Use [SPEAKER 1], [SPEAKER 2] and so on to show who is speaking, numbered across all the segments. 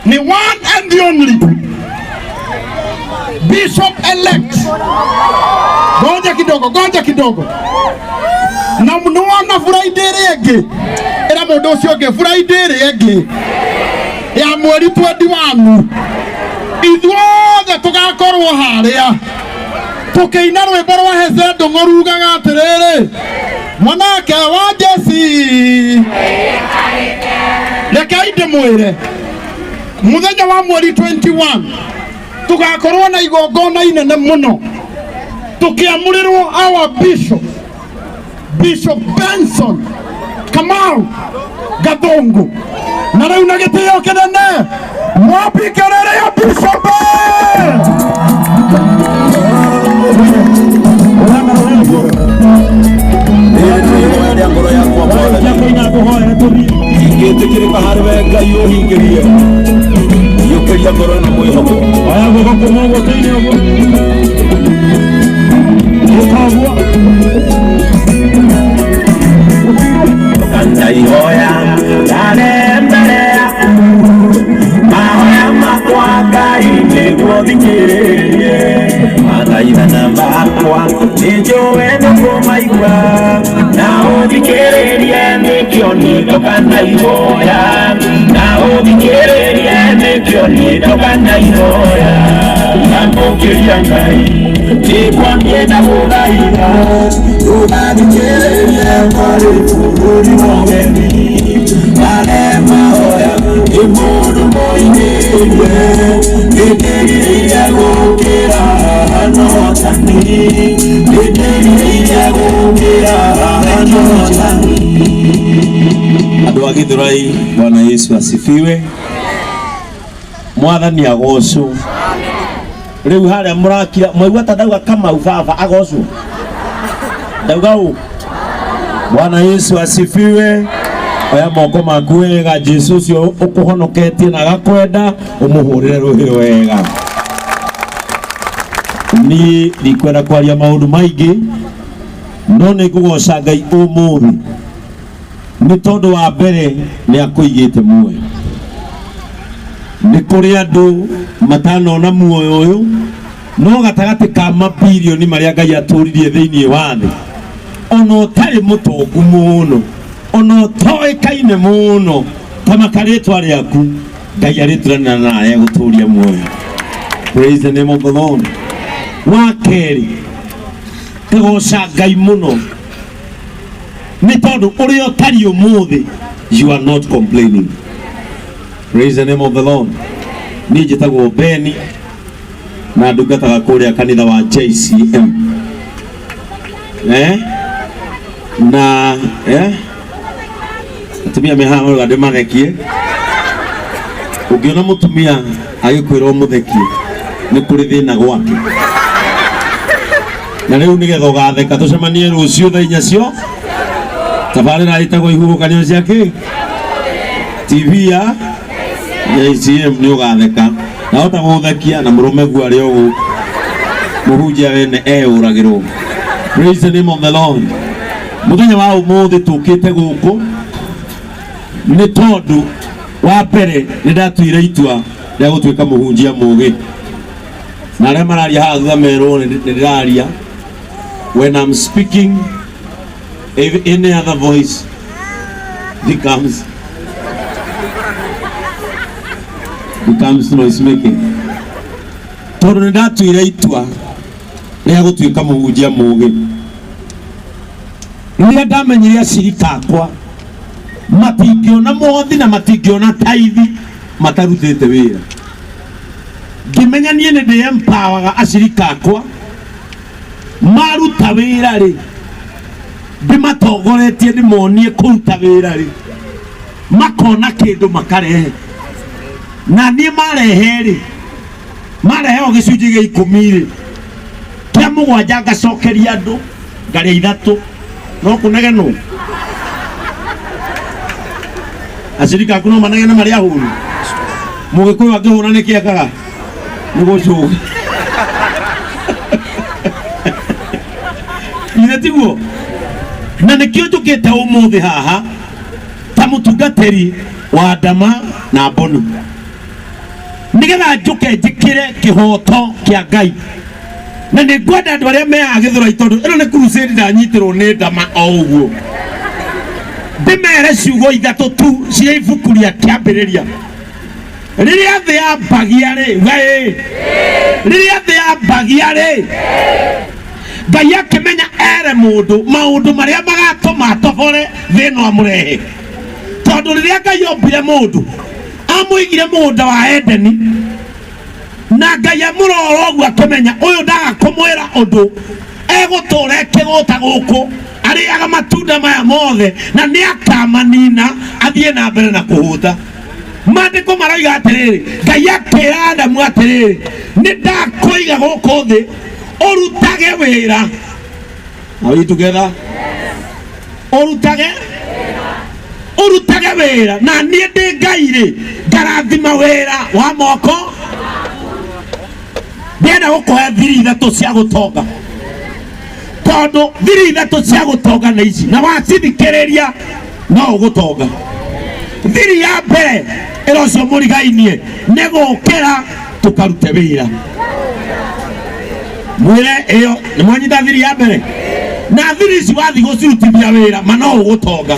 [SPEAKER 1] Nĩ one and the only bishop elect. Ngoja kidogo, ngoja kidogo. Na nĩwona Friday ĩrĩa ĩngĩ, ĩra mũndũ ũcio ũngĩ Friday ĩrĩa ĩngĩ ya mweri 21 ithuothe tũgakorwo harĩa tũkĩina rwĩmbo rwa Heze Ndũng'ũ rugaga atĩrĩrĩ, mwanake wa Jesi. Rekei ndĩmwĩre, mũthenya wa mweri 21 tũgakorwo na igongona inene mũno tũkĩamũrĩrwo our bishop, Bishop Benson Kamau Gathungu. Na rĩu na gĩtĩo kĩnene mwambikĩrĩre ya Bishop.
[SPEAKER 2] Rĩrĩ rĩa ngoro yakwa Mwathani, ingĩtĩkĩrĩka harĩ we Ngai ũhingĩrie, iyũkĩria ngoro ĩno mwĩhoko.
[SPEAKER 3] Oya guoko kumwe ũguo tũine ũguo. Ĩka ũguo.
[SPEAKER 2] Ndaihoya ndare mbere yaku, mahoya makwa Ngai nĩguo thikĩrĩrie, mathaithana makwa nĩnjũĩ nĩũkũmaigua, na ũthikĩrĩrie nĩkĩo niĩ ndoka na ihoya, na ũthikĩrĩrie nĩkĩo niĩ ndoka na ihoya. Ndamũkĩria Ngai nĩkwambie na gũthaitha, ndũgathikĩrĩrie marĩ bũrũri wa ũgeni, marĩa mahoya nĩ mũndũ mũingĩrie, nĩndĩrirĩirie gũkĩra hanotani, nĩndĩrirĩirie gũkĩra hanotani. Andũ a Gĩthũrai, Bwana Yesu asifiwe. Mwathani agocwo. Rĩu harĩa mũrakira mwaigua ta ndauga Kamau baba agocwo, ndauga ũ. Bwana Yesu asifiwe. Oya moko maku wega, Jesu ũcio ũkũhonoketie na agakwenda ũmũhũrĩre rũhĩ wega. Niĩ ndikwenda kwaria maũndũ maingĩ, no nĩ ngũgoca Ngai ũmũthĩ nĩ tondũ wa mbere nĩ akũigĩte muoyo. Nĩ kũrĩ andũ matanona muoyo ũyũ, no gatagatĩ ka mabirioni marĩa Ngai atũririe thĩinĩ wa thĩ, ona ũtarĩ mũtongu mũno, ona ũtoĩkaine mũno, tamaka rĩtwa rĩaku, Ngai arĩturanĩra nawe agũtũria muoyo. Praise the name of the Lord. Wa kerĩ, ngagoca Ngai mũno nĩ tondũ ũrĩa ũtariĩ ũmũthĩ, you are not complaining. Praise the name of the Lord. Niĩ njĩtagwo Beni na ndungataga kũrĩa kanitha wa JCM. Eh? Na eh? Atumia me haha marauga ndĩmathekie. Ũngĩona mũtumia agĩkwĩra ũmũthekie, nĩ kũrĩ thĩna gwake. Na rĩu nĩgetha ũgatheka tũcemanie rũciũ thaa inya cio tabarĩra ĩtagwo ihuhũkanio cia kĩ TV ya JCM, nĩ ũgatheka na hota gũgũthekia na mũrũme guo arĩ o gũkũ mũhunjia wene eyũragĩrwo. Praise the name of the Lord. Mũthenya wa ũmũthĩ tũkĩte gũkũ nĩ tondũ wa mbere nĩ ndatuire itua rĩa gũtuĩka mũhunjia mũgĩ, na arĩa mararia haha thutha merwo nĩ ndĩraria. When I'm speaking, if any other voice becomes noise making, tondũ nĩ ndatuire itua rĩa gũtuĩka mũhunjia mũgĩ rĩrĩa ndamenyire acirika akwa matingĩona mũhothi na matingĩona taithi matarutĩte wĩra. Ngĩmenya niĩ nĩ ndĩ empowerga acirika akwa maruta wĩra rĩ, ndĩmatongoretie ndĩmonie kũruta wĩra rĩ, makona kĩndũ makarehe, na niĩ marehe rĩ, marehe o gĩcunjĩ gĩa ikũmi rĩ, kĩa mũgwanja ngacokeria andũ, ngarĩa ithatũ. No kũnegenwo acirika aku no manegene marĩ ahũnu. Mũgĩkũyũ angĩhũna nĩ kĩekaga nĩ gũcũga, ithe tiguo? Na nĩkĩo njũkĩte ũmũthĩ haha ta mũtungatĩri wa Ndama na Mboni. Nĩgetha njũke njĩkĩre kĩhoto kĩa Ngai. Na nĩ ngwenda andũ arĩa meaga Gĩthũrai, tondũ ĩno nĩ crusade ndanyitĩrwo nĩ ndama o ũguo. Ndĩmere ciugo ithatũ tu cia ibuku rĩa Kĩambĩrĩria. Rĩrĩa thĩ yambagia rĩ, we rĩrĩa thĩ yambagia rĩ, Ngai akĩmenya ere mũndũ maũndũ marĩa magatũma atobore thĩ ĩno amũrehe. Tondũ rĩrĩa Ngai ombire mũndũ, amũigire mũgũnda wa Edeni, na Ngai amũrora ũguo akĩmenya ũyũ ndaga kũmwĩra ũndũ egũtũra ekĩgũta gũkũ arĩaga matunda maya mothe na nĩ akamanina athiĩ na mbere na kũhũta. Maandĩko maroiga atĩrĩrĩ, Ngai akĩra Adamu atĩrĩrĩ, nĩ ndakũiga gũkũ thĩ ũrutage wĩra. Are we together? Ũrutage wĩra na niĩ ndĩ Ngai rĩ, ngarathima wĩra wa moko. Ndĩrenda gũkũhe thiri ithatũ cia gũtonga, tondũ thiri ithatũ cia gũtonga nĩ ici, na wacithikĩrĩria no ũgũtonga. Thiri ya mbere ĩra ũcio mũrigainie nĩ gũkĩra tũkarute wĩra. Mwĩre ĩyo nĩ mwanyita thiri ya mbere, na thiri ici wathiĩ gũcirutithia wĩra ma no ũgũtonga.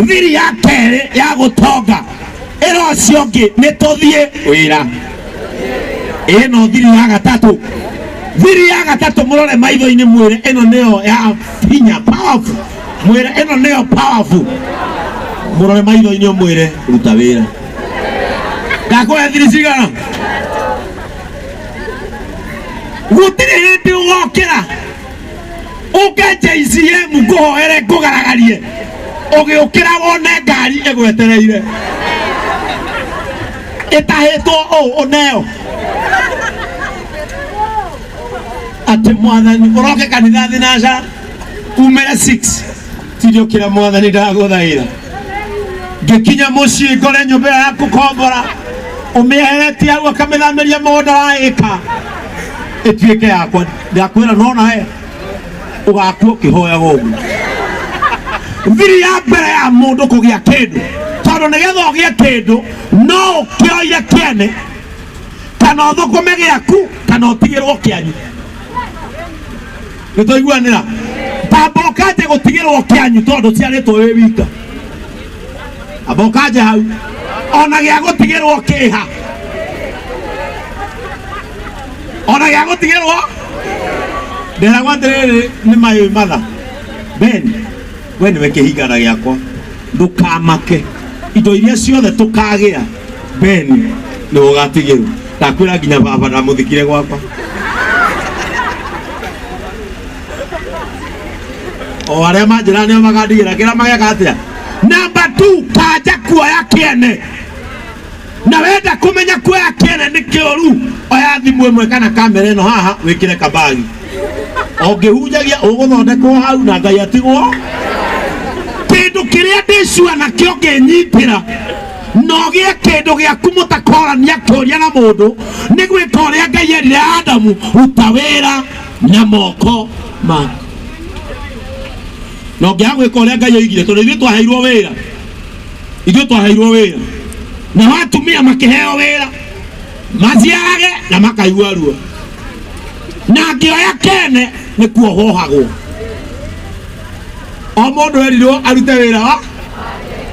[SPEAKER 2] Thiri ya kerĩ ya gũtonga ĩra ũcio ũngĩ nĩ tũthiĩ wĩra. Ĩno thiri ya gatatũ, thiri ya gatatũ mũrore maitho-inĩ mwĩre ĩno nĩyo ya hinya, powerful. Mwĩre ĩno nĩyo powerful, mũrore maitho-inĩ ũmwĩre ruta wĩra. Ndakũhe thiri cigana? Gũtirĩ hĩndĩ ũgokĩra ũke JCM ngũhoere ngũgaragarie ũgĩũkĩra wone ngari ĩgwetereire ĩtahĩtwo ũũ ũneo atĩ mwathani ũroke kanitha thinaca umĩre 6 tiriũkĩra mwathani ndagũthaitha ngĩkinya mũciĩ ngore nyũmba ĩyo ya kũkombora ũmĩeheretie hau akamĩthamĩria mũgũnda wa ĩka ĩtuĩke yakwa. Ndakwĩra nona we ũgakua ũkĩhoyaga ũguo. Thiri ya mbere ya mũndũ kũgĩa kĩndũ, tondũ nĩgetha ũgĩe kĩndũ no ũkĩoire kĩene kana ũthũkũme gĩaku kana ũtigĩrwo kĩanyu. Nĩ twaiguanĩra? Tamba ũkanje gũtigĩrwo kĩanyu tondũ ciarĩtwo wĩ wika. Amba ũkanje hau ona gĩa gũtigĩrwo kĩha, ona gĩa gũtigĩrwo. Nderagwo atĩrĩrĩ nĩ mayũ matha Ben, we nĩwe kĩhingana gĩakwa, ndũkamake indo iria ciothe tũkagĩa Ben nĩwe ũgatigĩrwo. Ndakwĩra nginya baba ndamũthikire gwakwa. O arĩa manjĩra nĩo magandigĩra kĩrĩa mageka atĩa. Namba 2, kanja kuoya kĩene. Na wenda kũmenya kuoya kĩene nĩ kĩũru, oya thimũ ĩmwe kana kamera ĩno haha wĩkĩre kabagi. Ũngĩhunjagia ũgũthondekwo hau na Ngai atigwo. Kĩndũ kĩrĩa ndĩcua nakĩo ngĩnyitĩra na ũgĩe kĩndũ gĩaku mũtakorania kĩũria na mũndũ nĩ gwĩka ũrĩa Ngai erire Adamu, ruta wĩra na moko maku. Na ũngĩaga gwĩka ũrĩa Ngai oigire, tondũ ithuĩ twaheirwo wĩra, ithuĩ twaheirwo wĩra, nao atumia makĩheo wĩra maciarage na makaigua ruo, na angĩoya kene nĩ kuohohagwo. O mũndũ erirwo arute wĩra wa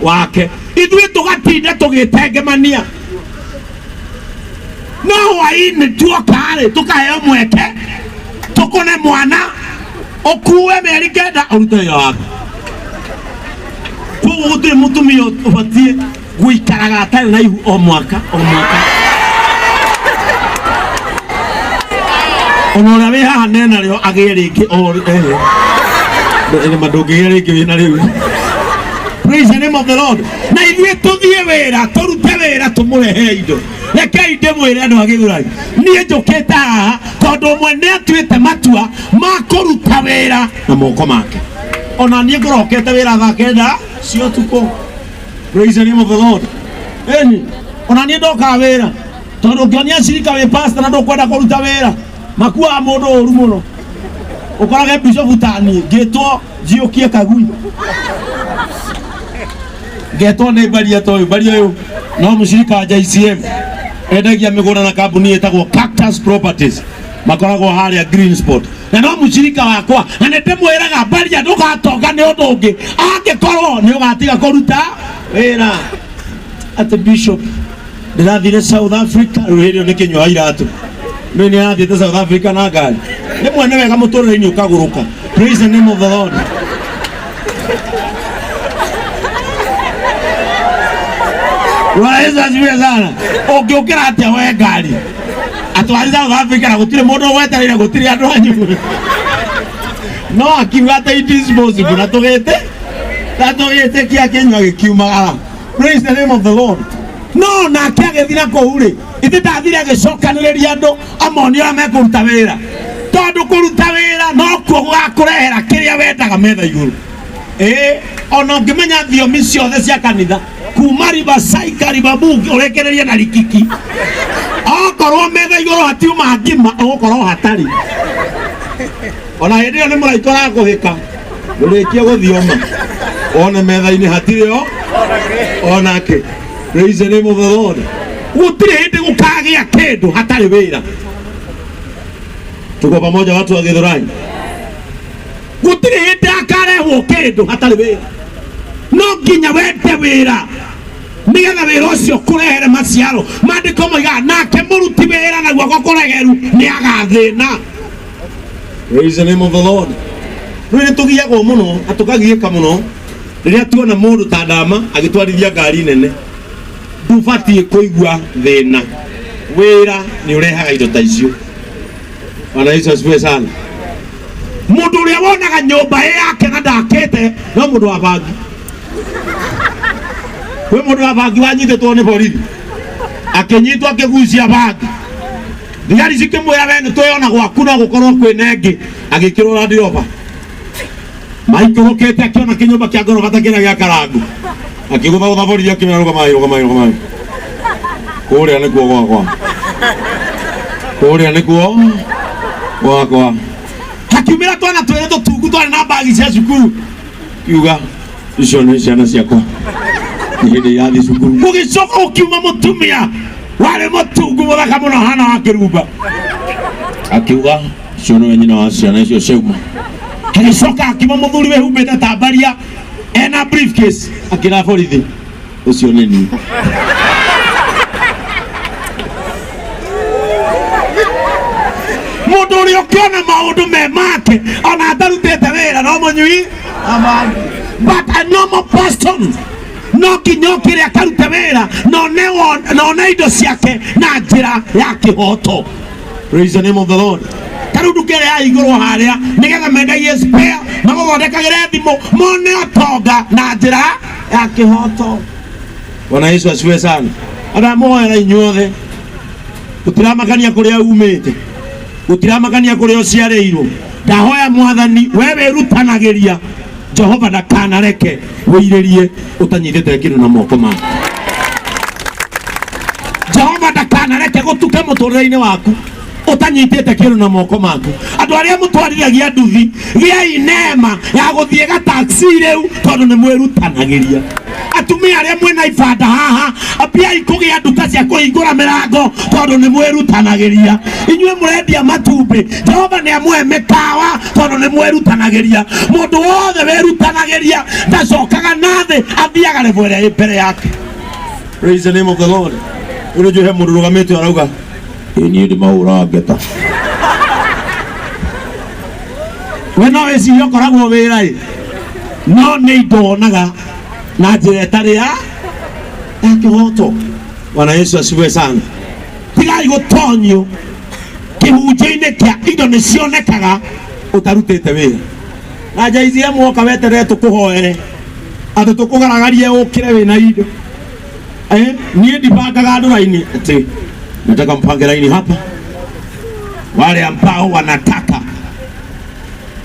[SPEAKER 2] wake, ithuĩ tũgatinda tũgĩtengemania. No hwaĩ-inĩ tuoka-rĩ, tũkaheo mweke tũkũne mwana ũkue mĩeri 9 ũrute wĩra waku. Koguo gũtirĩ mũtumia ũbatiĩ gũikaraga atarĩ na ihu o mwaka o mwaka. Ona ũrĩa wĩ haha nena rĩo agĩe rĩngĩ o nĩma ndũngĩgĩa rĩngĩ wĩna rĩu. Praise the name of the Lord. Na ithuĩ tũthiĩ wĩra tũrute wĩra tũmũrehere indo. Rekei ndĩmwĩre andũ a Gĩthũrai, niĩ njũkĩte haha tondũ ũmwe nĩ atuĩte matua ma kũruta wĩra na moko make. Ona niĩ ngũrokete wĩra thaa 9 cia ũtukũ. Praise the name of the Lord. Ĩni, ona niĩ ndokaga wĩra tondũ ũngĩonia cirika wĩ pastor na ndũkwenda kũruta wĩra makuaga mũndũ ũru mũno. Ũkorage bishop ta niĩ ngĩtwo njiũkie kagui, ngetwo nĩ baria ta ũyũ, baria ũyũ no mũcirika wa JCM. Endagia mĩgũnda na kambuni ĩtagwo Cactus Properties, makoragwo harĩa Green Spot, na no mũcirika wakwa, na nĩ ndĩmwĩraga mbaria ndũgatonga nĩ ũndũ ũngĩ angĩkorwo nĩ ũgatiga kũruta wĩra. Atĩ bishop, ndĩrathire South Africa. Rĩu hĩndĩ ĩyo nĩ kĩnyua iratũ nĩ nĩ arathiĩte South Africa na ngari. Rĩmwe nĩ wega mũtũrĩre-inĩ ũkagũrũka. Praise the name of the Lord. Bwana Yesu asifiwe sana. Ũngĩũkĩra atĩa we ngari atwari South Africa na gũtirĩ mũndũ ũgwetereire, gũtirĩ andũ anyu? No akiuga atĩ it is possible, na tũgĩte na tũgĩtĩkia, kĩnyua gĩkiumagara. Praise the name of the Lord. No nake agĩthiĩ na kũu rĩ, ithe ndathire agĩcokanĩrĩria andũ amonie ũrĩa mekũruta wĩra, tondũ kũruta wĩra nokuo gũgakũrehera kĩrĩa wendaga metha igũrũ. Ĩĩ, ona ũngĩmenya thiomi ciothe cia kanitha kuma Riverside Karibabu ũrekererie na Rikiki, okorwo metha igũrũ hatiuma ngima, ũgũkorwo hatarĩ. Ona hĩndĩ ĩyo nĩ mũraika ũrakũhĩka, ũrĩkie gũthioma one metha-inĩ hatirĩ o onake. Praise the name of the Lord. Gũtirĩ hĩndĩ gũkagĩa kĩndũ hatarĩ wĩra. Tuko pamoja, watu wa Githurai? Gũtirĩ hĩndĩ akarehwo kĩndũ hatarĩ wĩra. No nginya wende wĩra nĩgetha wĩra ũcio kũrehere maciaro. Maandĩko moigaga nake mũruti wĩra na guoko kũregeru nĩ agathĩna. Praise the name of the Lord. Rĩu nĩ tũgiagwo mũno na tũkagiĩka mũno rĩrĩa tuona mũndũ ta Ndama agĩtwarithia ngari nene. Ndũbatiĩ kũigua thĩna, wĩra nĩ ũrehaga indo ta icio. Bwana Yesu asifiwe sana. Mũndũ ũrĩa wonaga nyũmba ĩ yake na ndakĩte no mũndũ wa bangi. Kwĩ mũndũ wa bangi wanyitĩtwo nĩ borithi, akĩnyitwo akĩgucia bangi, thigari cikĩmwĩra, "We nĩ twĩona gwaku no gũkorwo kwĩna ĩngĩ." Agĩkĩrwo Land Rover, maikũrũkĩte akĩona kĩnyũmba kĩa ngoroba ta kĩrĩa gĩa karangu, akĩgũthagũtha borithi, akĩmera, "Rũgamai, rũgamai, rũgamai, kũrĩa nĩkuo gwakwa, kũrĩa nĩkuo gwakwa." Hakiumĩra twana twĩrĩ tũtungu twarĩ na mbagi cia cukuru, kiuga, "Icio nĩ ciana ciakwa, nĩ hĩndĩ irathiĩ cukuru." Gũgĩcoka gũkiuma mũtumia warĩ mũtungu mũthaka mũno hana wa kĩrumba, akiuga, "Ũcio nĩwe nyina wa ciana icio ciauma." Agĩcoka akiuma mũthuri wĩhumbĩte ta mbaria ena briefcase, akĩra borithi, "Ũcio nĩ niĩ." Mũndũ ũrĩa ũkĩona maũndũ me make ona atarutĩte wĩra no mũnyui wa bangi. But a normal person no nginya ũkĩre akarute wĩra na one indo ciake na njĩra ya kĩhoto. Praise the name of the Lord. Tarĩu nduka ĩrĩa ya igũrũ harĩa nĩgetha mendagie spare, magũthondekagĩre thimũ, mone ũtonga na njĩra ya kĩhoto. Bwana Yesu asifiwe sana. Andamũhoera inyuothe, gũtiramakania kũrĩa umĩte, gũtiramakania kũrĩa ũciarĩirwo, ndahoya Mwathani, we wĩrutanagĩria, Jehova ndakanareke wĩirĩrie ũtanyitĩte kĩndũ na moko maku. Jehova ndakanareke gũtuke mũtũrĩre-inĩ waku ũtanyitĩte kĩndũ na moko maku. Andũ arĩa mũtwarithagia nduthi, gĩai neema ya gũthiĩ gataxi rĩu tondũ nĩ mwĩrutanagĩria. Atumia arĩa mwĩna ibanda haha, ambiai kũgĩa nduka cia kũhingũra mĩrango tondũ nĩ mwĩrutanagĩria. Inyuĩ mũrendia matumbĩ, Jehova nĩ amũhe mĩkawa tondũ nĩ mwĩrutanagĩria. Mũndũ wothe wĩrutanagĩria ndacokaga na thĩ, athiaga level ĩrĩa ĩ mbere yake. Praise the name of the Lord. Ũrĩ njũhe mũndũ rũgamĩte arauga, "Ĩ niĩ ndĩmahũraga ngeta." We no wĩcirie ũkoragwo wĩra ĩ, no nĩ indo wonaga na njĩra ĩtarĩ ya kĩhoto. Bwana Yesu asifiwe sana. Tigai gũtonyio kĩhunjio-inĩ kĩa indo nĩ cionekaga ũtarutĩte wĩra. Na njaizie mwoka weterere tũkũhoere atĩ tũkũgaragarie ũkĩre wĩna indo. Niĩ ndibangaga andũ raini atĩ nataka mpange raini hapa. Wale ambao wanataka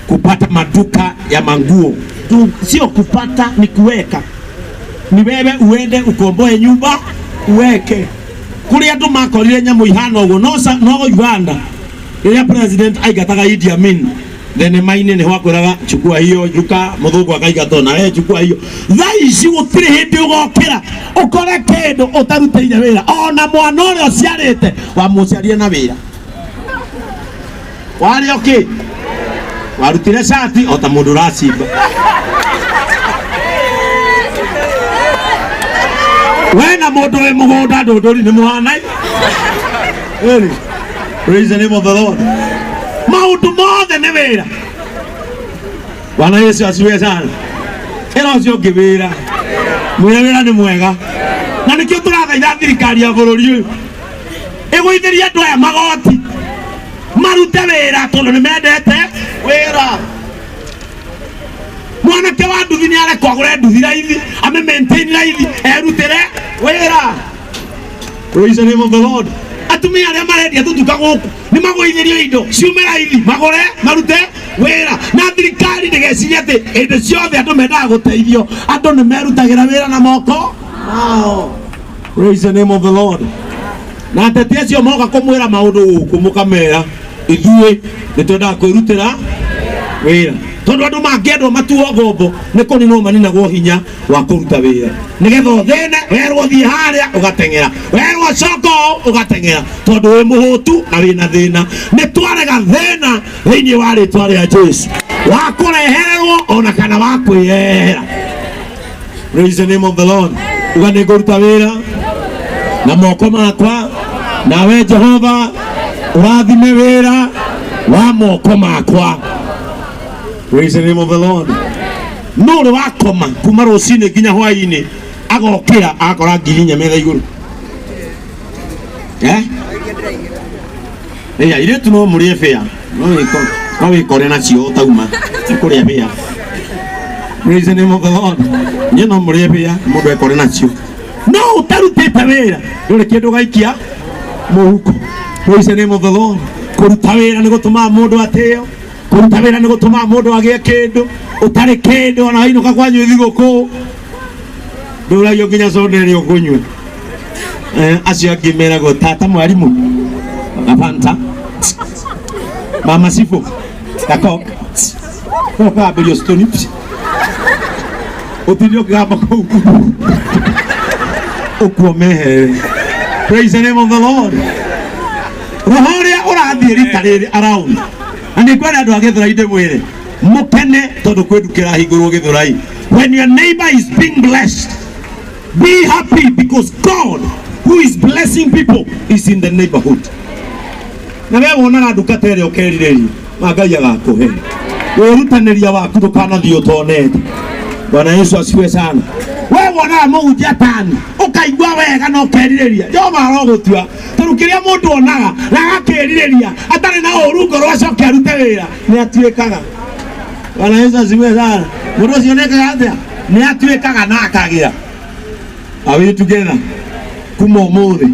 [SPEAKER 2] kupata maduka ya manguo tu, sio kupata, ni kuweka. Ni wewe uende ukomboe nyumba uweke. Kũrĩa andũ makorire nyamũ ihana ũguo no, no Uganda, rĩrĩa president aingataga Idi Amin. Thenema-inĩ nĩho akwĩraga chukua hiyo ruka mũthũngũ akaigatwo na we chukua hiyo. Thaa ici gũtirĩ hĩndĩ ũgokĩra ũkore kĩndũ ũtarutĩire wĩra, ona mwana ũrĩa ũciarĩte wamũciarire na wĩra. Warĩ okĩ warutire cati o ta mũndũ ũracimba. We na mũndũ wĩ mũgũnda ndũndũri nĩ mũhanaine. Really? Praise the name of the Lord. Maũndũ mothe nĩ wĩra. Bwana Yesu asifiwe sana. Ĩra ũcio ũngĩ wĩra. Mwĩre wĩra nĩ mwega. Na nĩkĩo tũrathaitha thirikari ya bũrũri ũyũ ĩgũithĩrie andũ aya magoti marute wĩra tondũ nĩ mendete wĩra. Mwanake wa nduthi nĩ arekwo agũre nduthi raithi, ame maintain raithi, erutĩre wĩra. Praise the name of the Lord. Atumia arĩa marendia tũtuka gũkũ nĩ magũithĩrio indo ciume raithi magũre marute wĩra. Na thirikari ndĩgecirie atĩ hĩndĩ ciothe andũ mendaga gũteithio, andũ nĩ merutagĩra wĩra na moko mao. Praise the name of the Lord. Na ateti acio moka kũmwĩra maũndũ gũkũ mũkamera ithuĩ nĩ twendaga kwĩrutĩra wĩra, tondũ andũ mangĩendwo matuo ngombo nĩ kũninwo maninagwo hinya wa kũruta wĩra, nĩgetha ũthĩne werwo thiĩ harĩa ũgateng'era, werwo coka ũũ ũgateng'era, tondũ wĩ mũhũtu na wĩna thĩna. Nĩ twarega thĩna thĩinĩ wa rĩtwa rĩa Jesu, wa kũrehererwo ona kana wa kwĩyehera. Praise the name of the Lord. Uga nĩ ngũruta wĩra na moko makwa, nawe Jehova ũrathime wĩra wa moko makwa. Praise the name of the Lord. No ũrĩ wakoma kuma rũcinĩ nginya hwainĩ, agokĩra agakora 4,000 metha igũrũ. Eh? Ĩya, airĩtu no mũrĩe bĩa, no wĩkore nacio ũtauma nĩ kũrĩa bĩa. Praise the name of the Lord. Niĩ no mũrĩe bĩa mũndũ ekore nacio, no ũtarutĩte wĩra ndũrĩ kĩndũ gaikia mũhuko. Praise the name of the Lord. Kũruta wĩra nĩ gũtũmaga mũndũ atĩo, kũruta wĩra nĩ gũtũmaga mũndũ agĩe kĩndũ ũtarĩ kĩndũ. Ona wainũka kwanyu thigũkũ ndũragio nginya soda ĩrĩa ũkũnyua. Acio angĩ meragwo tata mwarimu na Fanta, mama Sifu na Coke, ũkambĩrio stoni ũtinde ũkĩgamba kũu ũkuo mehere. Praise the name of the Lord. Roho ũrĩa ũrathiĩ rita rĩrĩ around, na nĩ ngwenda andũ a Gĩthũrai ndĩmwĩre mũkene tondũ kwĩ nduka ĩrahingũrwo Gĩthũrai. When your neighbor is being blessed, be happy, because God who is blessing people is in the neighborhood. Na we wonaga nduka ta ĩrĩa ũkerirĩria, na Ngai agakũhe wĩrutanĩria waku ndũkanathiĩ ũtonete. Bwana Yesu asifiwe sana. We wonaga mũhunjia tani ũkaigua wega na ũkerirĩria, Jehova arogũtua, tondũ kĩrĩa mũndũ onaga na agakĩrirĩria atarĩ na ũru ngoro acoke arute wĩra nĩ atuĩkaga. Bwana Yesu asifiwe sana. Mũndũ ũcio nĩekaga atĩa? Nĩ atuĩkaga na akagĩa. Are we together? Kuma ũmũthĩ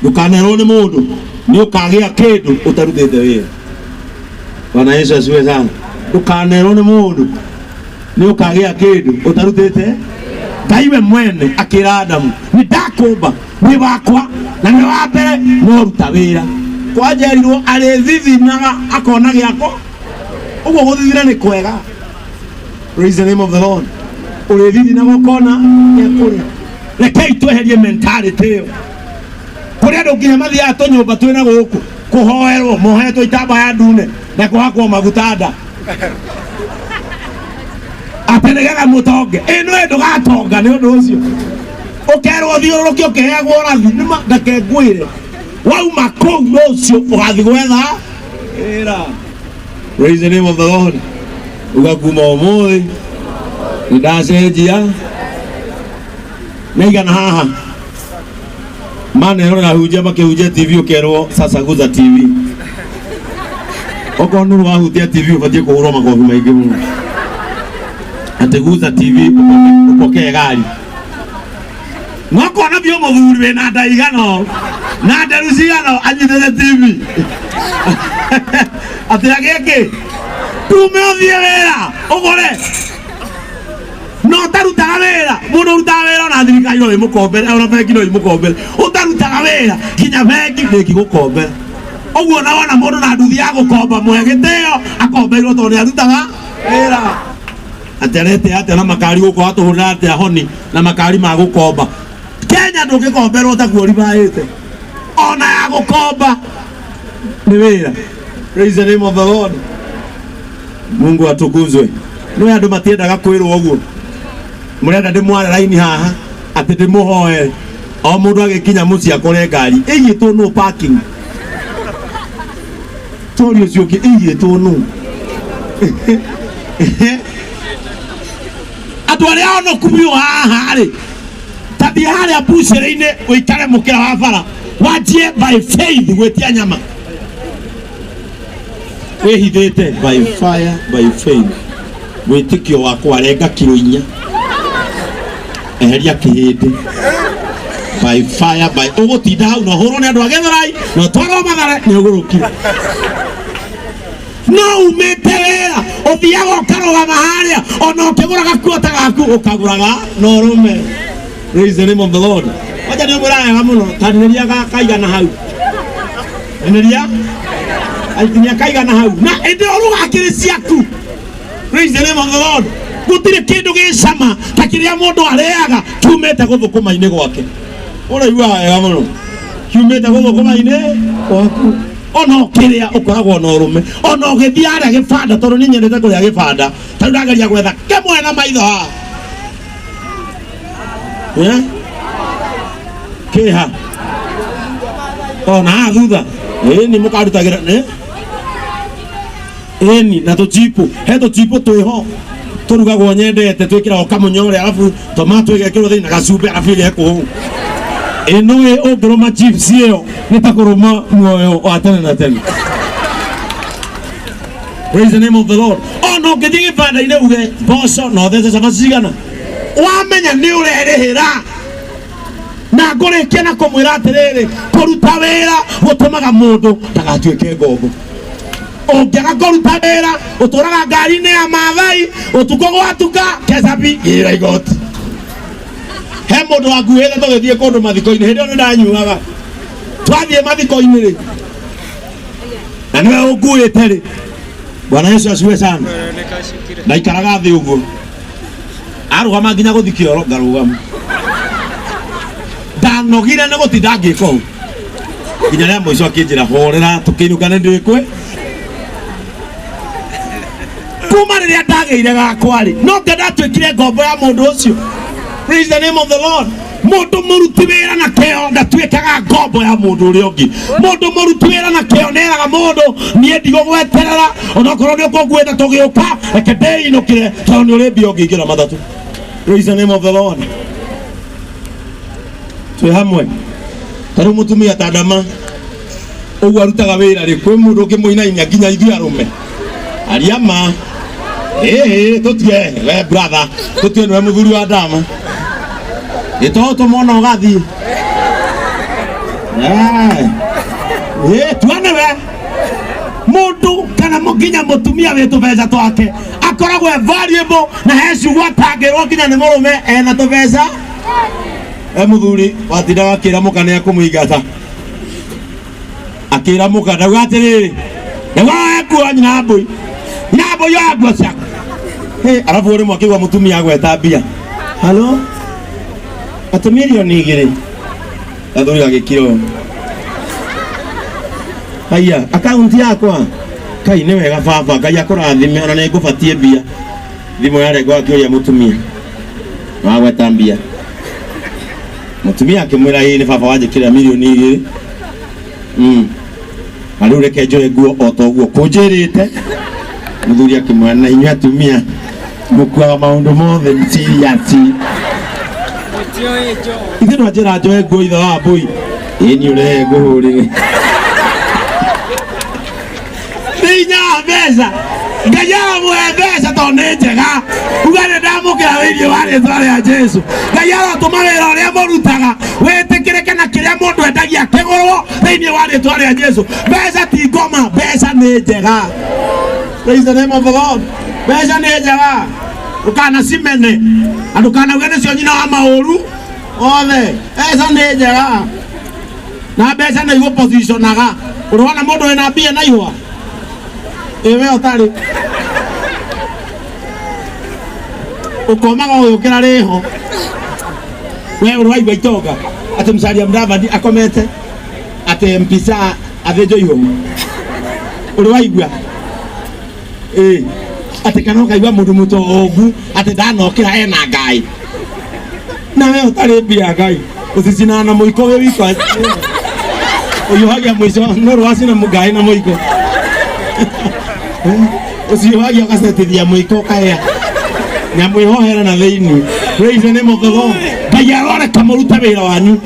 [SPEAKER 2] ndũkanerwo nĩ mũndũ nĩ ũkagĩa kĩndũ ũtarutĩte wĩra. Bwana Yesu asifiwe sana. Ndũkanerwo nĩ mũndũ nĩ ũkagĩa kĩndũ ũtarutĩte. Ngai we mwene akĩra Adamu, nĩ ndakũmba wĩ wakwa na nĩ wa mbere, no ruta wĩra. Kwanjerirwo arĩthithinaga akona gĩako ũguo. Gũthithina nĩ kwega. Praise the name of the Lord. Ũrĩthithinaga ũkona gĩa kũrĩa. Rekei tweherie mentality ĩyo kũrĩ andũ nginya mathiaga tũnyũmba twĩna gũkũ kũhoerwo mohetwo itambaya ndune na kũhakwo maguta nda atĩ nĩgetha mũtonge. Ĩ nĩwe ndũgatonga nĩ ũndũ ũcio ũkerwo thiũrũrũke ũkĩheagwo ũrathi. Nĩma ndeke ngwĩre, wauma kũu rũciũ ũgathiĩ gwetha wĩra. Praise the name of the Lord. Uga kuma ũmũthĩ nĩ ndacenjia naigana haha manerorera hunjia makĩhunjia TV, ũkerwo sasa guza TV. Okorwo nĩ wahutia TV ũbatiĩ kũhũrwo makobi maingĩ mũno, atĩ guza TV upokee gari. Mwakona biũ mũthuri wĩna nda igana ũũ na nderu cigana ũũ anyitĩte TV atĩ agĩe kĩ tume ũthiĩ wĩra ũgũre. No ũtarutaga wĩra, mũndũ ũrutaga wĩra ona thirikari no ĩmũkombere, ona bengi no ĩmũkombere. Ũtarutaga wĩra, nginya bengi ndĩngĩgũkombera. Ũguo na wona mũndũ na nduthi ya gũkomba mũhe gĩtĩo, akombeirwo tondũ nĩ arutaga wĩra. Atĩ arete atĩa na makari gũkũ atũhũrĩra atĩa honi na makari ma gũkomba. Kenya ndũngĩkomberwo ta kuoribaĩte. Ona ya gũkomba nĩ wĩra. Praise the name of the Lord. Mungu atukuzwe. No andũ matiendaga kwĩrwo ũguo. Mũrenda ndĩmware raini haha atĩ ndĩmũhoe o mũndũ agĩkinya mũciĩ akore ngari ĩigĩtwo no parking. Tori ũcio ũngĩ ĩigĩtwo no. Andũ arĩa onoku biũ haha rĩ, ta thiĩ harĩa mbucĩrĩ-inĩ ũikare mũkĩra wa bara wanjie by faith gwĩtia nyama wĩhithĩte by fire by faith wĩtĩkio wakwa renga kiro inya eheria kĩhĩndĩ by fire by ũgũtinda hau na ũhũrwo nĩ andũ a Gĩthũrai na ũtwarwo Mathare nĩ ũgũrũkire no umĩte wĩra ũthiaga ũkarũgama harĩa ona ũkĩgũraga kuota gaku ũkagũraga na ũrũme. Praise the name of the Lord. Wacha nĩ ũmwĩra wega mũno tarĩrĩria kaigana hau nĩria aitinia kaigana hau na ĩndĩ ũruga kĩrĩ ciaku. Praise the name of the Lord. Gũtirĩ kĩndũ gĩ cama ta kĩrĩa mũndũ arĩaga kiumĩte gũthũkũma-inĩ gwake. Ũraigua wega mũno kiumĩte gũthũkũma-inĩ gwaku ona ũkĩrĩa ũkoragwo na ũrũme ona ũgĩthiĩ harĩa gĩbanda tondũ niĩ nyendete kũrĩa gĩbanda ta rĩu ndageria gwetha kĩmwe na maitho haha. Eh? Kĩha ona haha thutha ĩni mũkarutagĩra ĩ? Ĩni na tũchipu he tũchipu twĩho tũrugagwo nyendete twĩkĩragwo kamũnyore arabu tomato ĩgekĩrwo thĩinĩ na gacumbĩ arabu ĩgekwo ũũ. Ĩno ĩ ũngĩrũma chips ĩyo nĩ ta kũrũma muoyo wa tene na tene. Praise the name of the Lord. Ona ũngĩthiĩ gĩbanda-inĩ uge mboco na ũthece cabaci cigana wamenya nĩ ũrerĩhĩra na ngũrĩkia na kũmwĩra atĩrĩrĩ kũruta wĩra gũtũmaga mũndũ ndagatuĩke ngombo. Ũngĩaga kũruta wĩra ũtũraga ngari-inĩ ya Maathai ũtukũ gwatuka kecabi gĩra igoti. He mũndũ wanguhĩte tũgĩthiĩ kũndũ mathiko-inĩ hĩndĩ ĩyo nĩ ndanyuaga twathiĩ mathiko-inĩ rĩ na nĩwe ũnguĩte rĩ. Bwana Yesu asifiwe sana. Ndaikaraga thĩ ũguo arũgama nginya gũthi kĩoro ngarũgama ndanogire nĩ gũtinda ngĩka ũũ nginya rĩa mũico akĩnjĩra horera tũkĩinũka nĩ ndĩkwe kuma rĩrĩa ndagĩire gakwa rĩ no nge ndatuĩkire ngombo ya mũndũ ũcio. Praise the name of the Lord. Mũndũ mũruti wĩra na kĩo ndatuĩkaga ngombo ya mũndũ ũrĩa ũngĩ. Mũndũ mũruti wĩra na kĩo nĩeraga mũndũ niĩ ndigũgweterera onokorwo nĩ ũkũnguĩte tũgĩũka reke ndĩinũkĩre tondũ nĩ ũrĩ mbia ũngĩingĩra matatũ. Praise the name of the Lord. Twĩ hamwe ta rĩu mũtumia ta Ndama ũguo arutaga wĩra rĩ kwĩ mũndũ ũngĩmũinainia nginya ithuĩ arũme aria ma ĩĩ tũtue we brother tũtue nĩwe mũthuri wa Ndama ĩto tũmona ũgathiĩ ĩĩ tua nĩwe mũndũ kana nginya mũtumia wĩ tũbeca twake akoragwo e valuable na he ciugo atangĩrwo nginya nĩ mũrũme ena tũbeca. E mũthuri watindaga akĩra mũka nĩ akũmũingata akĩra mũka ndauga atĩrĩrĩ ndauga oe nguo nyina mbũi nyina mbũi oya nguo ciaku. Hĩ, arabu rĩmwe akĩigua mũtumia agweta mbia halo atĩ mirioni igĩrĩ gathuri gagĩkira ũũ haiya akaunti yakwa kai nĩ wega baba Ngai akũrathime ona nĩ ngũbatiĩ mbia. Thimũ yarengwo akĩũria mũtumia wagweta mbia mũtumia akĩmwĩra ĩĩ nĩ baba wanjĩkĩrĩra mirioni igĩrĩ na rĩu reke njoe nguo o ta ũguo kũnjĩrĩte. Mũthuri akĩmwĩra na inyuĩ atumia mũkuaga maũndũ mothe serious ithuĩ nwanjĩra njoe nguo ithe wa mbũi ĩĩ niĩ ũrehe ngũhũrĩre nĩ inya wa mbeca Ngai aramũhe mbeca tondũ nĩ njega uga nĩ ndamũkĩra thĩinĩ wa rĩtwa rĩa Jesu. Ngai arotũma wĩra ũrĩa mũrutaga wĩtĩkĩrĩke na kĩrĩa mũndũ endagia kĩgũrwo thĩinĩ wa rĩtwa rĩa Jesu. Mbeca ti ngoma, mbeca nĩ njega. Praise the name of the Lord. Mbeca nĩ njega ndũkanacimene na ndũkanauge nĩcio nyina wa maũru othe. Mbeca nĩ njega na mbeca nĩ igũpositionaga.
[SPEAKER 1] Ũrona mũndũ wĩna mbia na ihũa ĩ we ũtarĩ ũkomaga ũgĩũkĩra rĩho we ũrwaigua itonga atĩ Musalia Mudavadi akomete atĩ mpisa athĩnjwo ihũa ũrĩ waigua ĩ atĩ kana ũkaigua mũndũ mũtongu atĩ ndanokĩra ena ngai na we ũtarĩ mbia ngai ũcicinaga na mũiko wĩ wika ũhiũhagia mũico no rwacina ngai na mũiko ũciũhagia ũgacetithia mũiko ũkahĩa nyamũ ĩhohera na thĩinĩ. Praise the name of the Lord. Ngai aroreka mũrute wĩra wanyu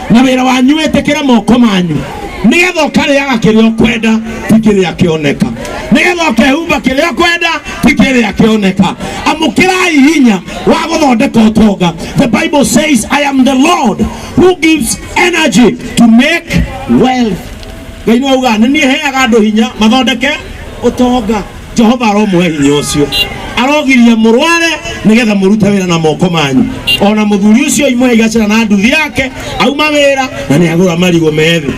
[SPEAKER 1] na wĩra wanyu wĩtĩkĩre moko manyu nĩgetha ũkarĩaga kĩrĩa ũkwenda ti kĩrĩa kĩoneka, nĩgetha ũkehumba kĩrĩa ũkwenda ti kĩrĩa kĩoneka. Amũkĩrai hinya wa gũthondeka ũtonga. The Bible says, "I am the Lord who gives energy to make wealth." Ngai nĩ auga nĩ niĩ heaga andũ hinya mathondeke ũtonga. Jehova aromũhe hinya ũcio, arogiria mũrware nĩgetha mũrute wĩra na moko manyu. Ona mũthuri ũcio imwe igacĩra na nduthi yake auma wĩra na nĩ agũra marigũ methĩ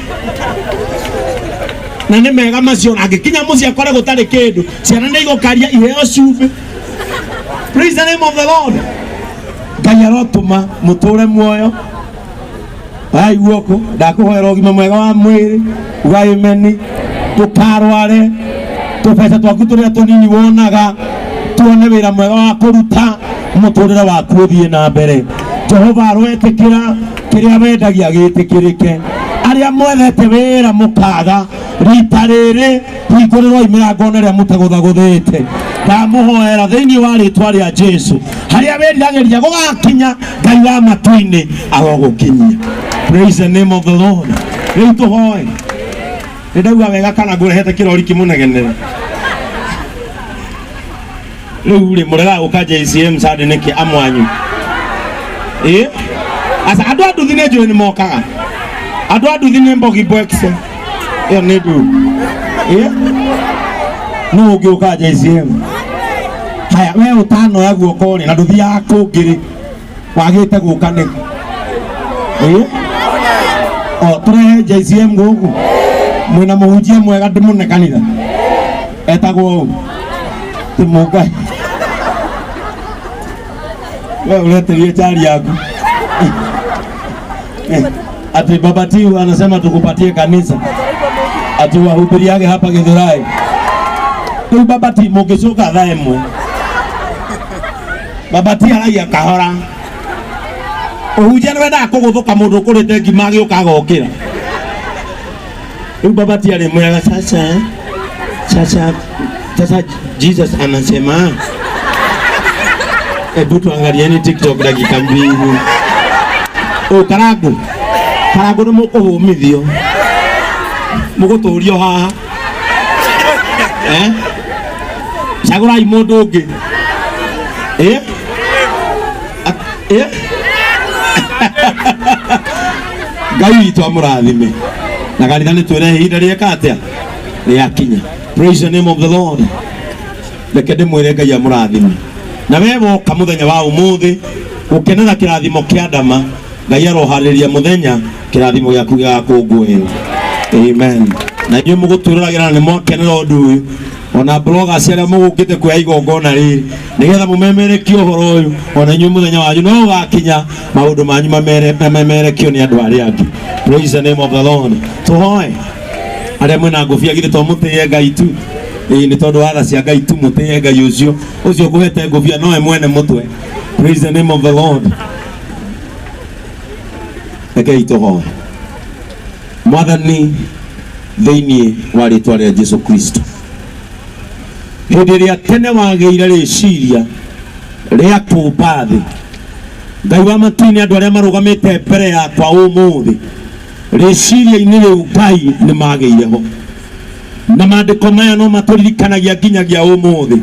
[SPEAKER 1] na nĩ mega macio, na angĩkinya mũciĩ akore gũtarĩ kĩndũ, ciana nĩ igũkaria iheo cumbĩ. Praise the name of the Lord. Ngai arotũma mũtũre muoyo. Ai guoko ndakũhoera ũgima mwega wa mwĩrĩ, uga amen. Ndũkarware, tũbeca twaku tũrĩa tũnini wonaga tuone wĩra mwega wa kũruta, mũtũrĩre waku ũthiĩ na mbere. Jehova aroetĩkĩra kĩrĩa wendagia gĩtĩkĩrĩke. Arĩa mwethete wĩra mũkaga, rita rĩrĩ hingũrĩrwai mĩrango ona ĩrĩa mũtagũthagũthĩte. Ndamũhoera thĩinĩ wa rĩtwa rĩa Jesu, harĩa wĩriragĩria gũgakinya, Ngai wa matu-inĩ arogũkinyia. Praise the name of the Lord. Rĩu tũhoe. Nĩ ndauga wega kana ngũrehete kĩrori kĩmũnegenere? Rĩu rĩ mũregaga gũka JCM Sunday nĩkĩ amwanyu? Ĩ asa andũ a nduthi nĩ njũĩ nĩ mokaga, andũ a nduthi nĩ mbogi mbwekse ĩyo nĩ ndu ĩ nũ ũngĩũka JCM? Haya, we ũtanoya guoko rĩ na ndũthiaga kũngĩ rĩ, wagĩte gũka nĩkĩ? Ĩ o tũrehe JCM gũkũ mwĩna mũhunjia mwega ndĩmũne kanitha etagwo ũũ ti mũngai. We uleterie chari yaku ati Baba Tiu anasema tukupatie kanisa ati wahubiriage hapa Githurai. Rĩu Baba T mũngĩcoka thaa 1, Baba T aragia kahora. Ũhunjia nĩ wendaga kũgũthũka mũndũ ũkũrĩte ngima agĩũka agokĩra. Rĩu Baba T arĩ mwega, sasa sasa sasa Jesus anasema hebu tuangalieni TikTok dakika 2. Ũ karangu karangu nĩ mũkũhũmithio mũgũtũrio haha, eh? Cagũrai mũndũ ũngĩ. Eh? Eh? Ngai witũ amũrathime na kanitha nĩ twĩre ihinda rĩeka atĩa rĩakinya. Praise the name of the Lord. Reke ndĩmwĩre Ngai amũrathime na we woka mũthenya wa ũmũthĩ gũkenera kĩrathimo kĩa ndama. Ngai aroharĩria mũthenya kĩrathimo gĩaku gĩgakũngũĩrwo. Amen. Na inyuĩ mũgũtwĩroragĩra na nĩ mwakenera ũndũ ũyũ, ona bloggers arĩa mũgũkĩte kuoya igongona rĩrĩ nĩgetha mũmemerekie ũhoro ũyũ, ona inyuĩ mũthenya wanyu no ũgakinya maũndũ manyu mamemerekio nĩ andũ arĩa angĩ. Praise the name of the Lord. Tũhoe. Arĩa mwĩna ngũbia, githĩ to mũtĩye Ngai tu? Ĩĩ, nĩ tondũ wa tha cia Ngai tu. Mũtĩye Ngai ũcio ũcio ũkũhete ngũbia nowe mwene mũtwe. Praise the name of the Lord. Rekei tũhoe. Mwathani, thĩinĩ wa rĩtwa rĩa Jesu Kristo, hĩndĩ ĩrĩa tene wagĩire rĩciria rĩa kũũmba thĩ, Ngai wa matu-inĩ, andũ arĩa marũgamĩte mbere yakwa ũmũthĩ, rĩciria-inĩ rĩu Ngai nĩ magĩire ho, na maandĩko maya no matũririkanagia nginyagia ũmũthĩ.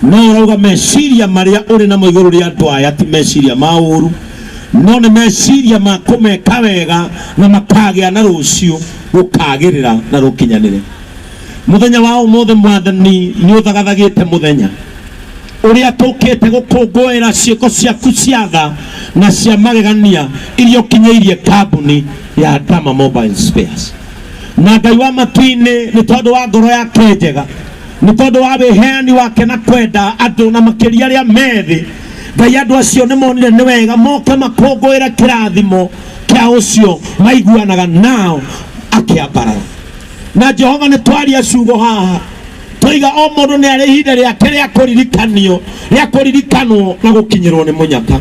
[SPEAKER 1] No ũrauga meciria marĩa ũrĩ namo igũrũ rĩa andũ aya ti meciria ma ũru, no nĩ meciria ma kũmeka wega na makagĩa na rũciũ rũkagĩrĩra na rũkinyanĩre. Mũthenya wa ũmũthĩ, Mwathani, nĩ ũthagathagĩte mũthenya ũrĩa tũkĩte gũkũngũĩra ciĩko ciaku cia tha na cia magegania iria ũkinyĩirie kambuni ya Dama Mobile Spares.
[SPEAKER 2] Na Ngai wa matu-inĩ, nĩ tondũ wa ngoro yake njega, nĩ tondũ wa wĩheani wake na kwenda andũ na makĩria arĩa methĩ, Ngai, andũ acio nĩ monire nĩ wega moke makũngũĩre kĩrathimo kĩa ũcio maiguanaga nao akĩambarara. Na Jehova, nĩ twaria ciugo haha toiga o mũndũ nĩ arĩ ihinda rĩake rĩa kũririkanio, rĩa kũririkanwo na gũkinyĩrwo nĩ mũnyaka.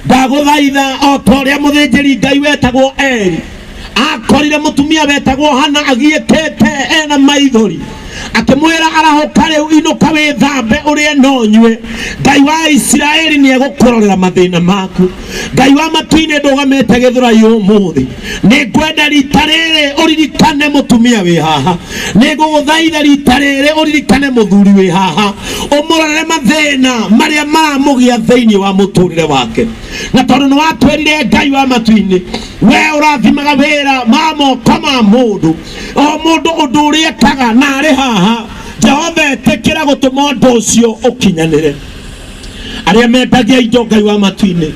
[SPEAKER 2] Ndagũthaitha, o ta ũrĩa mũthĩnjĩri Ngai wetagwo Eri akorire mũtumia wetagwo Hana agiĩkĩte ena maithori, akĩmwĩra, "Arahũka rĩu, inũka wĩthambe, ũrĩe no nyue, Ngai wa Isiraeli nĩ egũkũrorera mathĩna maku." Ngai wa matu-inĩ, ndũgamĩte Gĩthũrai ũmũthĩ, nĩ ngwenda rita rĩrĩ ũririkane mũtumia wĩ haha, nĩ ngũgũthaitha rita rĩrĩ ũririkane mũthuri wĩ haha, ũmũrorere mathĩna marĩa maramũgĩa thĩinĩ wa mũtũrĩre wake. Na tondũ nĩ watwĩrire, Ngai wa matu-inĩ, we ũrathimaga wĩra ma moko ma mũndũ, o mũndũ ũndũ ũrĩa ekaga na arĩ haha, Jehova, ĩtĩkĩra gũtũma ũndũ ũcio ũkinyanĩre. Arĩa mendagia indo, Ngai wa matu-inĩ,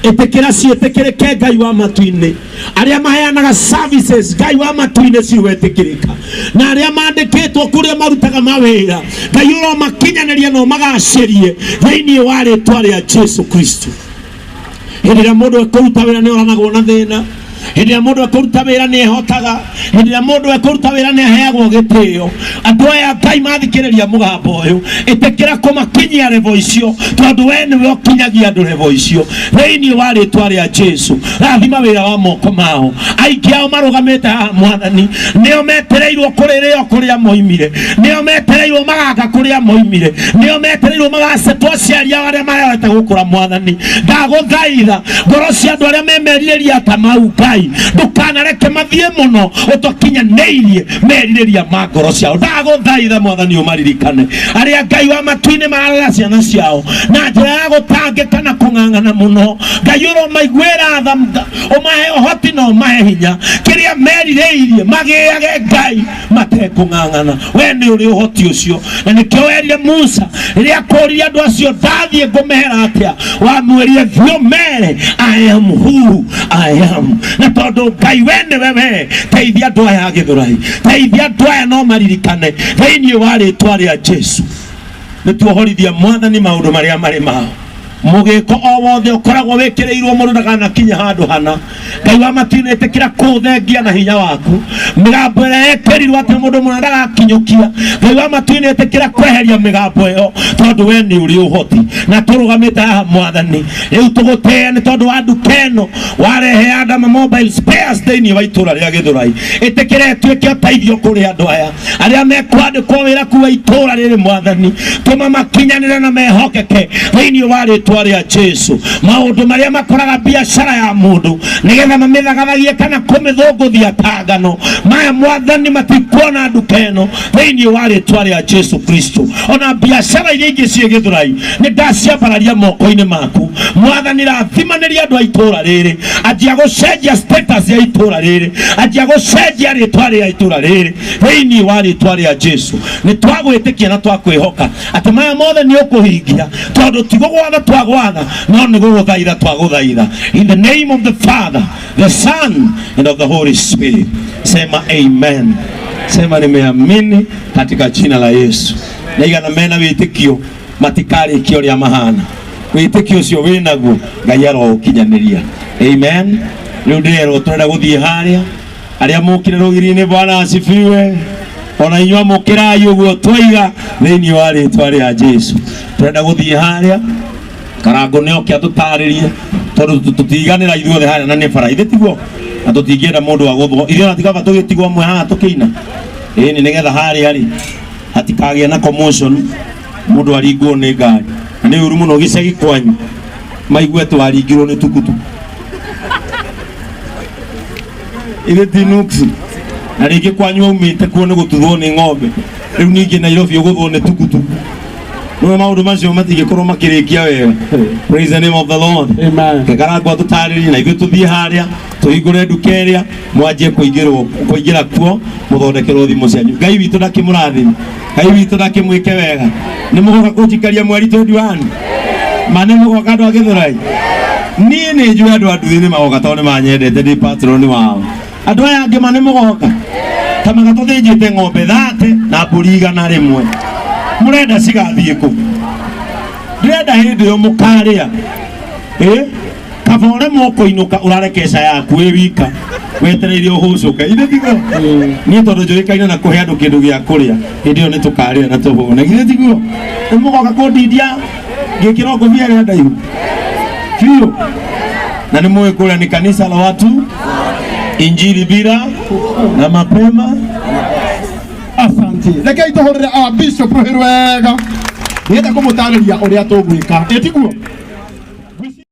[SPEAKER 2] ĩtĩkĩra ciĩtĩkĩrĩke. Ngai wa matu-inĩ, arĩa maheanaga services, Ngai wa matu-inĩ, ciwetĩkĩrĩka. Na arĩa mandĩkĩtwo kũrĩa marutaga mawĩra, Ngai, ũromakinyanĩria na ũmagacĩrie thĩinĩ wa rĩtwa rĩa Jesu Kristo. Hĩndĩ ĩrĩa mũndũ ekũruta wĩra nĩ oranagwo na thĩna. Hĩndĩ ĩrĩa mũndũ ekũruta wĩra nĩ ehotaga. Hĩndĩ ĩrĩa mũndũ ekũruta wĩra nĩ aheagwo gĩtĩo. Andũ aya, Ngai, mathikĩrĩria mũgambo ũyũ, ĩtĩkĩra kũmakinyia revo icio, tondũ we nĩwe ũkinyagia andũ revo icio. Thĩinĩ wa rĩtwa rĩa Jesu, rathima wĩra wa moko mao. Aingĩ ao marũgamĩte haha, Mwathani, nĩo metereirwo kũrĩrĩo kũrĩa moimire, nĩo metereirwo magaka kũrĩa moimire, nĩo metereirwo magacetwo aciari ao arĩa marehete gũkũra. Mwathani, ndagũthaitha, ngoro cia andũ arĩa memerirĩria ta mau, Ngai, ndũkanareke mathiĩ mũno ũtũkinyanĩirie merirĩria ma ngoro ciao. Ndagũthaitha, Mwathani, ũmaririkane arĩa, Ngai wa matu-inĩ, mararera ciana ciao na njĩra ya gũtangĩka na kũng'ang'ana mũno. Ngai, ũromaiguĩra tha, ũmahe ũhoti na ũmahe hinya, kĩrĩa merirĩirie magĩage, Ngai, matekũng'ang'ana. We nĩ ũrĩ ũhoti ũcio, na nĩkĩo werire Musa rĩrĩa akũririe andũ acio, "Ndathiĩ ngũmehera atĩa?" Wamwĩrire, "Thiĩ ũmere I am who I am." Na tondũ, Ngai, we nĩwe we, teithia andũ aya a Gĩthũrai, teithia andũ aya no maririkane thĩinĩ wa rĩtwa rĩa Jesu. Nĩ tuohorithia, Mwathani, maũndũ marĩa marĩ mao mũgĩko o wothe ũkoragwo wĩkĩrĩirwo mũndũ ndakanakinye handũ hana. Ngai wa matu-inĩ, ĩtĩkĩra kũũthengia na hinya waku mĩgambo ĩrĩa ĩkĩrirwo atĩ mũndũ mũna ndagakinyũkia. Ngai wa matu-inĩ, ĩtĩkĩra kweheria mĩgambo ĩyo, tondũ we nĩ ũrĩ ũhoti. Na tũrũgamĩte haha, Mwathani, rĩu tũgũtĩe nĩ tondũ wa nduka ĩno warehe Adama Mobile Spares thĩinĩ wa itũra rĩa Gĩthũrai. Ĩtĩkĩra ĩtuĩke ũteithio kũrĩ andũ aya arĩa mekwandĩkwo wĩra kuwa itũra rĩrĩ. Mwathani, tũma makinyanĩre na mehokeke thĩinĩ wa rĩtwa rĩa Jesu. Maũndũ marĩa makoraga biacara ya mũndũ nĩgetha mamĩthagathagie kana kũmĩthũngũthia ta ngano maya, Mwathani, matikuona nduka ĩno thĩinĩ wa rĩtwa rĩa Jesu Kristo. Ona biacara iria ingĩ ciĩ Gĩthũrai, nĩ ndaciambararia moko-inĩ maku, Mwathani. Rathimanĩria andũ a itũra rĩrĩ. Anjia gũcenjia status ya itũra rĩrĩ, anjia gũcenjia rĩtwa rĩa itũra rĩrĩ thĩinĩ wa rĩtwa rĩa Jesu. Nĩ twagwĩtĩkia na twakwĩhoka atĩ maya mothe nĩ ũkũhingia, tondũ ti gũgwatha twagwatha, no nĩ gũgũthaitha twagũthaitha. In the name of the Father, the Son and of the Holy Spirit, sema amen. Sema, "Nimeamini katika jina la Yesu." Na igana mena wĩtĩkio matikarĩkia ũrĩa mahana. Wĩtĩkio ũcio wĩnaguo, Ngai aroũkinyanĩria. Amen. Rĩu ndĩrerwo tũrenda gũthiĩ harĩa arĩa mũkire rũgiri-inĩ. Bwana asifiwe. Ona inyuĩ amũkĩrai ũguo twaiga thĩinĩ wa rĩtwa rĩa Jesu. Tũrenda gũthiĩ harĩa Karango nĩ oke atũtarĩrie, tondũ tũtiganĩra ithuothe harĩa na nĩ bara ithe tiguo, na tũtingĩenda mũndũ agũthwo. Ithuĩ ona tikaba tũgĩtigwo amwe haha tũkĩina ĩni, nĩgetha harĩa rĩ hatikagĩe na commotion, mũndũ aringwo nĩ ngari, na nĩ ũru mũno gĩcagi kwanyu maigue twaringirwo nĩ tukutuku. Ithe ti nuksi, na rĩngĩ kwanyu aumĩte kuo nĩ gũtuthwo nĩ ng'ombe, rĩu ningĩ Nairobi ũgũthwo nĩ tukutuku. Nĩwe maũndũ macio matingĩkorwo makĩrĩkia wega. Praise the name of the Lord.
[SPEAKER 1] Amen.
[SPEAKER 2] Kekarangwa tũtarĩrie na ithuĩ tũthiĩ harĩa tũhingũre nduka ĩrĩa mwanjie kũingĩrwo kũingĩra kuo, mũthondekerwo thimũ cianyu. Ngai witũ ndakĩmũrathime, Ngai witũ ndakĩmwĩke wega. Nĩ mũgoka kũnjikaria mweri 21? Ma nĩ mũgoka, andũ a Gĩthũrai? Niĩ nĩ njũĩ andũ a nduthi nĩ magoka, tondũ nĩ manyendete, ndĩ patron wao. Andũ aya angĩ ma nĩ mũgoka? Kamaga tũthĩnjĩte ng'ombe 30 na mbũri 100. Mũrenda cigathiĩ kũ? Ndĩrenda hĩndĩ ĩyo mũkarĩa. Ĩ? Kaba ũremwo kũinũka ũrare keca yaku wĩ wika wetereire ũhũcũke. Ithe tiguo? Niĩ tondũ njũĩkaine na kũhe andũ kĩndũ gĩa kũrĩa, hĩndĩ ĩyo nĩ tũkarĩa na tũhũne. Githĩ tiguo? Nĩ mũgoka kũndindia ngĩkĩrwo ngũbia ĩrĩa ndaihu biũ. Na nĩ mũĩ kũrĩa nĩ kanisa la watu injili bila na mapema.
[SPEAKER 1] Asante. Rekei tũhũrĩre our bishop rũhĩ rwega. Nĩgetha kũmũtarĩria ũrĩa tũgwĩka. Ĩ tiguo?